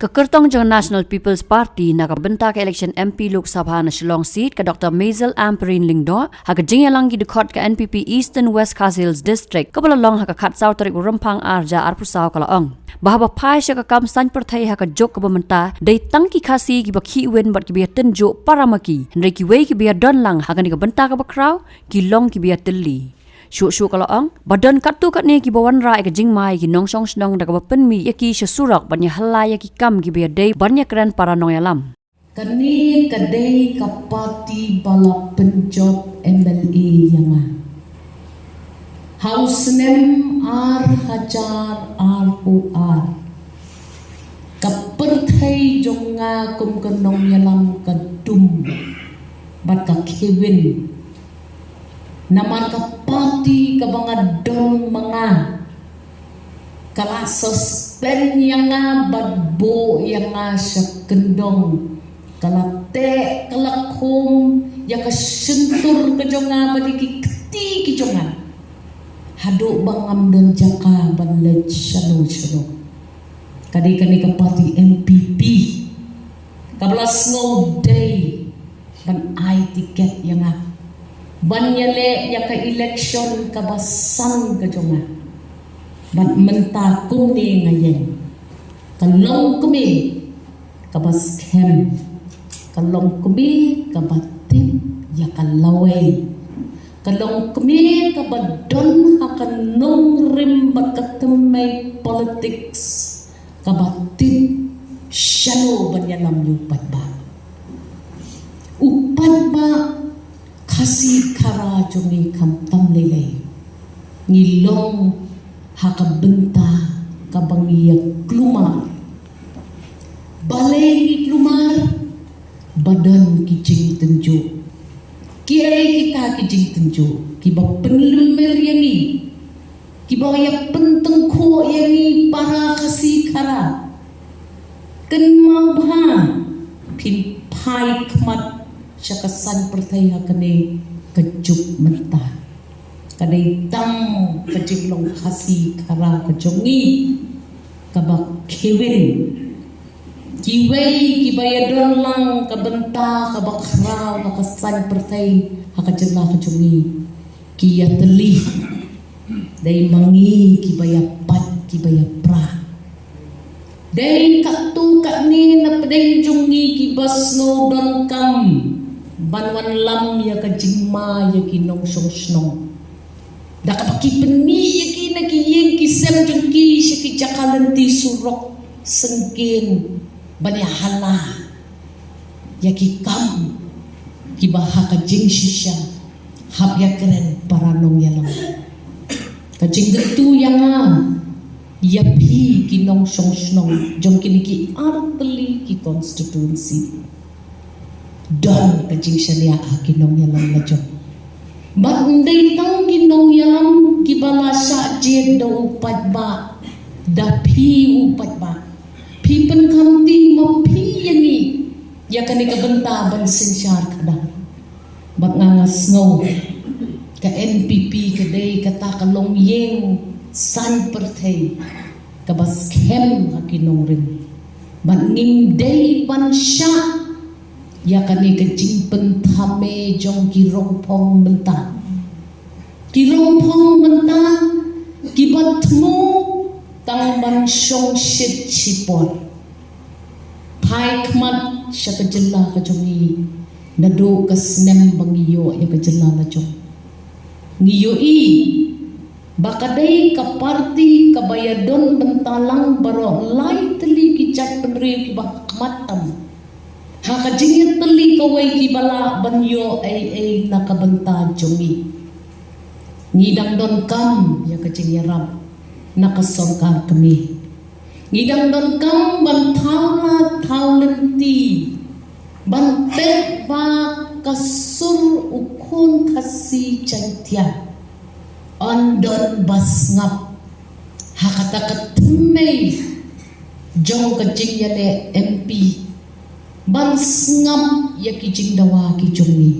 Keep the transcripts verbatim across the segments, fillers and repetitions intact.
Ka kyrtong jong National People's Party na ka bynta ka election M P Lok Sabha na Shillong Seat, ka Doctor Maisel Ampareen Lyngdoh, ha ka jingïalang ki dkhot ka N P P Eastern West Khasi Hills District, kaba la long ha ka khatsaw tarik u Rymphang arhajar arphew saw, ka la ong ba haba phai sha ka kam saiñ pyrthei ha ka juk kaba mynta, dei tang ki Khasi kiba khih win bad kiba ïatynjuh para ma ki, hynrei kiwei kiba ïadon lang ha kane ka bynta kaba khraw ki long kiba ïatylli. Shuh shuh ka la ong ba don katto katne kiba wanrah ïa ka jingma ïa ki nongshong shnong da kaba pynmih ïa ki sha surok ban ïahala ïa ki kam kiba ïadei ban ïakren para nongïalam. Kane ka dei ka party ba la pynjop M L A ïa nga ha u snem arhajar arphew ar. Ka pyrthei jong nga kum ka nongïalam ka dum bad ka khih win. Namar ka party kaba nga don ma nga ka la suspend ïa nga bad buh ïa nga sha kyndong. Ka la teh, ka la khum ïa ka shyntur ka jong nga bad ïa ki kti ki jong nga, haduh ba ngam don jaka ban leit shano shano. Ka dei kane ka party N P P kaba la sngew dei ban ai tiket ïa nga ban ïaleh ïa ka election kaba san ka jong nga. Bad mynta kumne nga ïeng, ka longkmie kaba skhem, ka longkmie kaba tip ïa ka lawei, ka longkmie kaba don ha ka nongrim bad ka thymmei politics, kaba tip shano ban ïalam ïa u paidbah. U paidbah Khasi Khara jong ngi khamtam lei lei ngi long ha ka bynta kaba ngi ïa kulmar. Balei ngi kulmar? Ba don ki jingtynjuh. Kiei kita ki jingtynjuh? Kiba pynlymmer ïa ngi, kiba ïa pyntyngkhuh ïa ngi para Khasi Khara. Kynmaw bha, phin phai khmat sha ka saiñ pyrthei ha kane ka juk mynta. Ka dei tang ka jinglong Khasi Khara ka jong ngi kaba khih win. Kiwei kiba ïadon lang ka bynta kaba khraw ha ka saiñ pyrthei ha ka jylla ka jong ngi, ki ïatylli. Dei ma ngi kiba ïapait, kiba ïapra. Dei katto katne na pdeng jong ngi kiba sngew donkam ban wanlam ïa ka jingma ïa ki nongshong shnong. Da kaba ki pynmih ïa ki na ki ïing ki sem jong ki sha ki jaka lynti surok syngkien ban ïahala ïa ki kam kiba ha ka jingshisha hap ïakren para nongïalam. Ka jingkyntu ïa nga, ïa phi ki nongshong shnong jong kine ki artylli ki constituency, don ka jingshaniah ha ki nongïalam la jong. Bad ym dei tang ki nongïalam kiba la shah jied da u paidbah, da phi u paidbah. Phi pynkamti ma phi ïa ngi ïa kane ka bynta ban synshar khadar. Bad nga nga sngew ka N P P ka dei kata ka longïing saiñ pyrthei kaba skhem ha ki nongrim. Bad ngim dei ban shah ïa kane ka jingpynthame jong ki rongphong mynta. Ki rongphong mynta kiba thmu tang ban shong shit shipor. Phai khmat sha ka jylla ka jong ngi naduh ka snem ba ngi ïoh ïa ka jylla la jong. Ngi ïohi ba ka dei ka party kaba ïadon bynta lang baroh lai tylli ki jait bynriew kiba ha khmat tam ha ka jingïatylli kawei kiba lah ban ïoh ei ei na ka bynta jong ngi. Ngi dang donkam ïa ka jingïarap na ka sorkar kmie. Ngi dang donkam ban thaw lad thaw lynti ban peit ba ka sur u khun Khasi Jaiñtia un don ba sngap ha kata ka thymmei jong ka jingïaleh M P ban sngap ïa ki jingdawa ki jong ngi.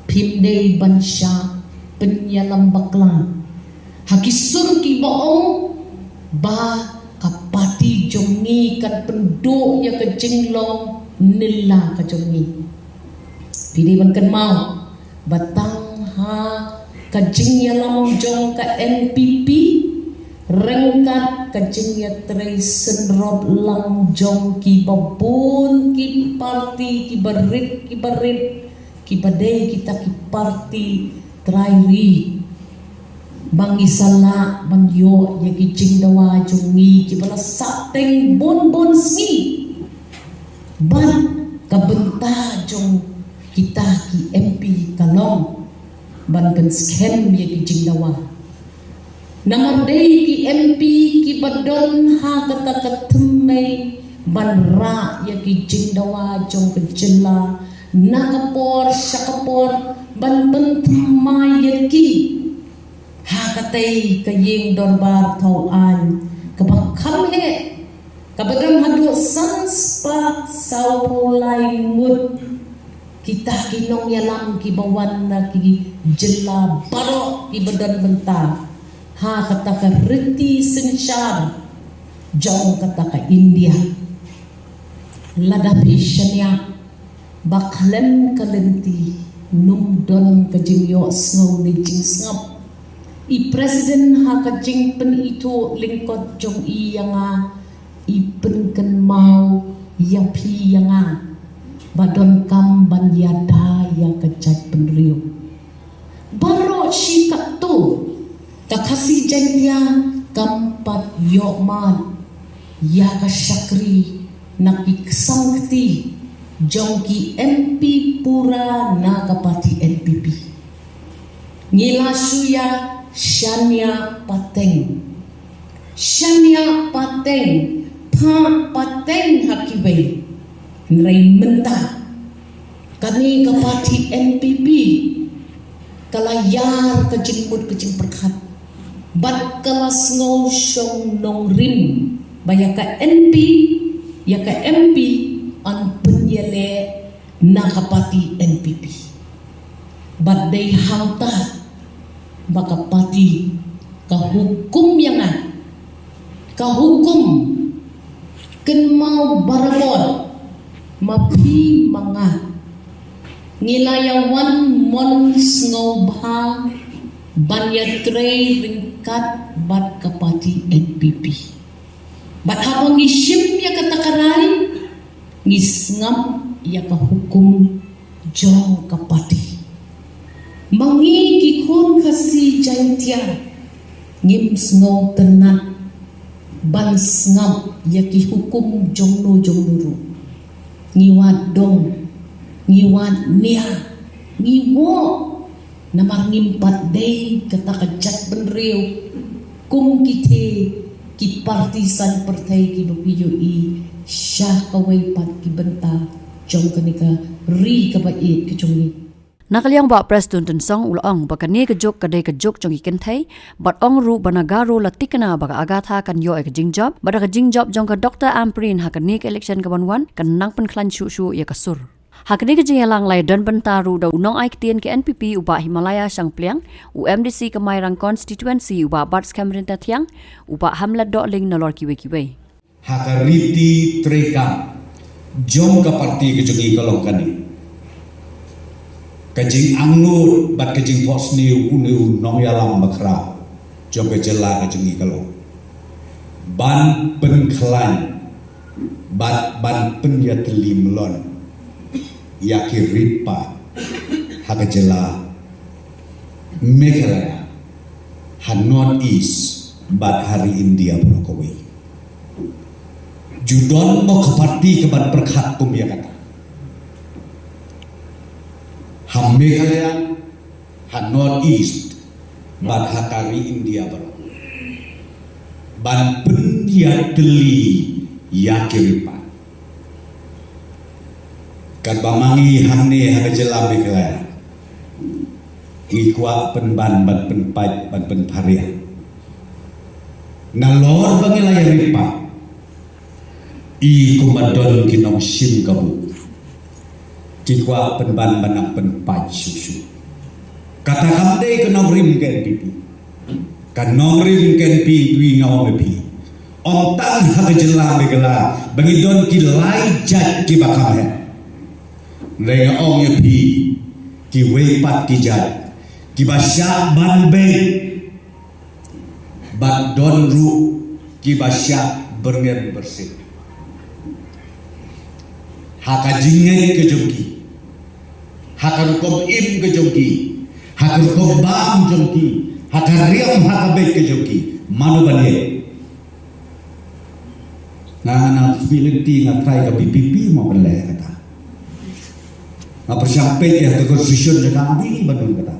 Phim dei ban shah pynïalam bakla ha ki sur kiba ong ba ka party jong ngi kan pynduh ïa ka jinglong nylla ka jong ngi. Phi dei ban kynmaw ba tang ha ka jingïalam jong ka N P P ryngkat ka jingïatrei synrop lang jong kiba bun ki parti kiba rit kiba rit kiba dei kita ki parti trai ri, ba ngi sa lah ban ïoh ïa ki jingdawa jong ngi kiba la sah teng bun bun sngi. Bad ka bynta jong kita ki M P ka long ban pynskhem ïa ki jingdawa. Namar dei ki M P kiba don ha kata ka thymmei ban rah ïa ki jingdawa jong ka jylla na ka por sha ka por ban pynthymmai ïa ki ha katei ka ïing dorbar thaw aiñ kaba kham heh, kaba don haduh san spah saw phew lai ngut kita ki nongïalam kiba wan na ki jylla baroh kiba don bynta ha kata ka riti synshar jong kata ka India. Lada phi shaniah ba khlem ka lynti ym don ka jingïohsngew ne jingsngap, i President ha ka jingpynithuh lyngkot jong i ïa nga i pynkynmaw ïa phi ïa nga ba donkam ban ïada ïa ka jaitbynriew. Baroh shi katto ka Khasi Jaiñtia kam pat ïoh mad ïa ka shakri na ki ksangkti jong ki M P pura na ka parti N P P. Ngi la shu ïa shaniah pateng, shaniah pateng, phah pateng ha kiwei. Hynrei mynta kane ka parti N P P ka la ïar ka jingmut ka jingpyrkhat bad ka la sngew shong nongrim ba ïa ka N P, ïa ka M P yn pynïaleh na ka parti N P P. Bad dei hangta ba ka parti ka hukum ïa nga, ka hukum kynmaw barabor ma phi ma nga ngi la ïa wan mon sngewbha ban ïatrei ryngkat bad ka parti N P P. Bad haba ngi shim ïa kata ka rai ngi sngap ïa ka hukum jong ka parti. Ma ngi ki khun Khasi Jaiñtia ngim sngewtynnat ban sngap ïa ki hukum jongno jongno ruh. Ngi wad dong, ngi wad nia, ngi woh. Namar ngim pat dei kata ka jaitbynriew kum kito ki parti saiñ pyrthei kiba phi ïohi sha kawei pat ki bynta jong kane ka ri kaba ïeit ka jong ngi. Na ka liang Bah Prestone Tynsong u la ong ba kane ka juk ka dei ka juk jong ki kynthei bad ong ruh ba na Garo la tikna ba ka Agatha kan ïoh ïa ka jingjop bad da ka jingjop jong ka Doctor Ampareen ha kane ka election kaban wan kan nang pynkhlaiñ shuh shuh ïa ka sur. Ha kane ka jingïalang la ïadon bynta ruh da u nongai ktien ka N P P u Bah Himalaya Shangpliang, u M D C ka Mairang Constituency u Bah Batskhem Ryntathiang, u Bah Hamlet Dohling nalor kiwei kiwei. Ha ka riti treikam jong ka parti ka jong ngi ka long kane. Ka jingangnud bad ka jingphohsniew une u nongïalam bakhraw jong ka jylla ka jong ngi ka long ban pynkhlaiñ bad ban pynïatylli mlon ïa ki rit paid ha ka jylla Meghalaya, ha North East bad ha ri India baroh kawei. Ju don mo ka parti kaban pyrkhat kum ïa kata ha Meghalaya, ha North East bad ha ka ri India baroh ban pynïatylli ïa ki rit paid. Katba ma ngi hangne ha ka jylla Meghalaya ngi kwah pynban ban pynpait ban pynpharia. Nalor ba ngi la ïa rit paid i kumba don ki nongshim kabu ki kwah pynban ban nang pynpait shuh shuh. Kata kam dei ka nongrim ka N P P. Ka nongrim ka N P P nga ong ïa phi Ong tang ha ka jylla Meghalaya ba ngi don ki lai jait kiba kham heh. Hynrei nga ong ïa phi, kiwei pat ki jait kiba shah ban beit, bad don ruh kiba shah byrngem byrsit ha ka jingngeit ka jong ki, ha ka rukom im ka jong ki, ha ka rukom bam jong ki, ha ka riam ha ka beit ka jong ki. Mano ban ïeit? Nga, nga na feeling ti nga try ka B P P mo ban leh kata. Nga pyrshang peit ïa ka constitution jong ka, abi ban don kata.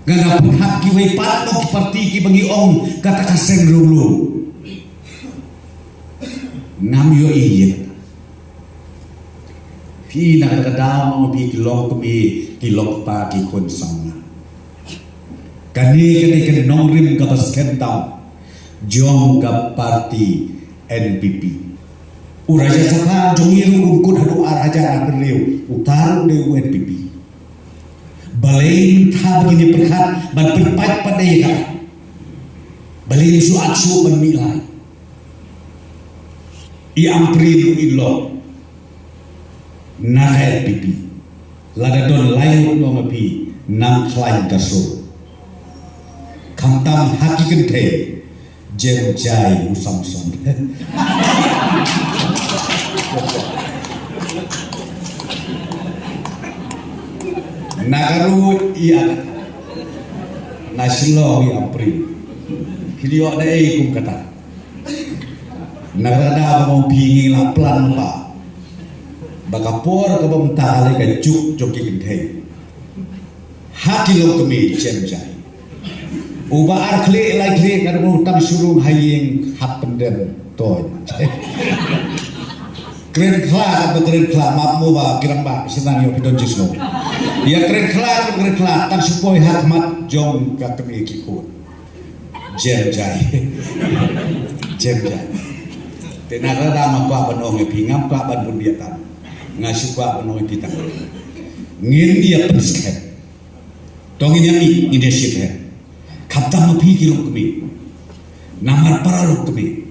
Nga na pyrkhat kiwei pat mo ki parti kiba ngi ong kata ka seng rulu. Ngam ïohi ïa kata. Phi na kata ka daw mo phi ki longkmie, ki longkpa, ki khun samla. Kane, kane ka nongrim kaba skhem tam jong ka parti N P P. U Rajya Sabha jong ngi ruh un kut haduh ar hajar ar hynriew, uta ruh dei u N P P. Balei mynta ba ngin ïa pyrkhat ban pynpait pat ïa kata? Balei ngin shu at shuh ban mih lai? I Ampareen ruh i long na ka N P P. Lada don lai ngut, nga ong ïa phi, nang khlaiñ ka sur. Khamtam ha ki kynthei, Jem Jai u Samson. Na Garo i Agatha, na Shillong i Ampareen. Phi ïoh da ei kum kata? Na kata ka daw ba ong phi, ngi la plan ba, ba ka por kaba mynta ka leh ka juk jong ki kynthei ha ki longkmie, Jem Jai. Uba ar khlieh lai khlieh ka dei u tang shu rung ha ïing hap pyndem toiñ. Kren khla, ka kren khla, map mo ba ki rangbah, shu nang ïoh phi don jingsngew. Ïa kren khla, kren khla, tang shu poi ha khmat jong ka kmie ki khun. Jem Jai. Jem Jai. Te na kata nga kwah ban ong ïa phi, ngam kwah ban bun bia tam. Nga shu kwah ban ong ïa phi tang, ngin ïa pynskhem. To ngin ïa mih, ngin ïa shit he. Khamtam ma phi ki longkmie, namar para longkmie,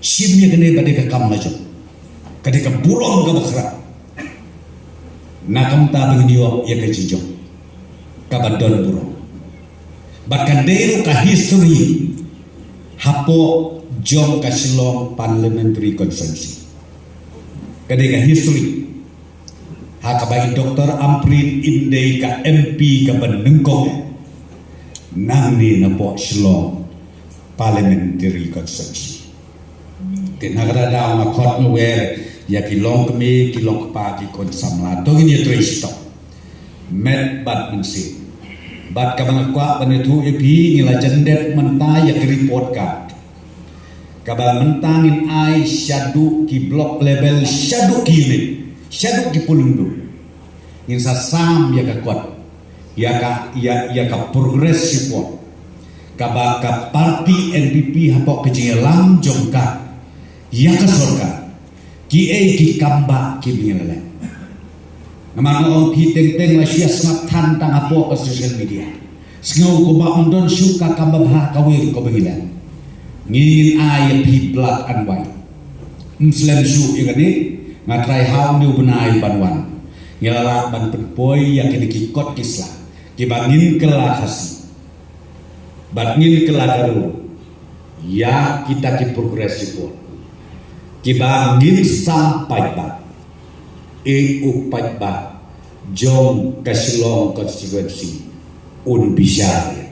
shim ïa kane ba dei ka kam la jong. Ka dei ka burom kaba khraw. Na ka bynta ba ngin ïoh ïa ka jingjop kaba don burom. Bad ka dei ruh ka history hapoh jong ka Shillong Parliamentary Constituency. Ka dei ka history ha kaba i Doctor Ampareen in dei ka M P kaba nyngkong nangne napoh Shillong Parliamentary Constituency. Te na kata ka daw nga khot nga wer ïa ki longkmie, ki longkpa, ki khun samla, to ngin ïa trei shitom met bad mynsiem. Bad kaba nga kwah ban ïathuh ïa phi, ngi la jan dep mynta ïa ka report card kaba mynta ngin ai shaduh ki block level, shaduh ki unit, shaduh ki polling booth. Ngin sa sam ïa ka kot, ïa ka, ïa, ïa ka progress report kaba ka parti N P P hapoh ka jingïalam jong ka ïa ka sorkar, kiei ki kam ba ki ngi la leh. Namar nga ong phi, teng teng la shu ïa sngap than tang hapoh ka social media. Sngew kumba ym don shuh ka kam babha kawei kaba ngi leh. Ngin ai ïa phi black and white. Ym slem shuh ïa kane, nga trai ha une u bnai ban wan, ngi la lah ban pynpoi ïa kine ki kot ki sla kiba ngin kylla Khasi bad ngin kylla Garo ïa kita ki progress report kiba ngin sam paidbah. Ïa u paidbah jong ka Shillong constituency un bishar.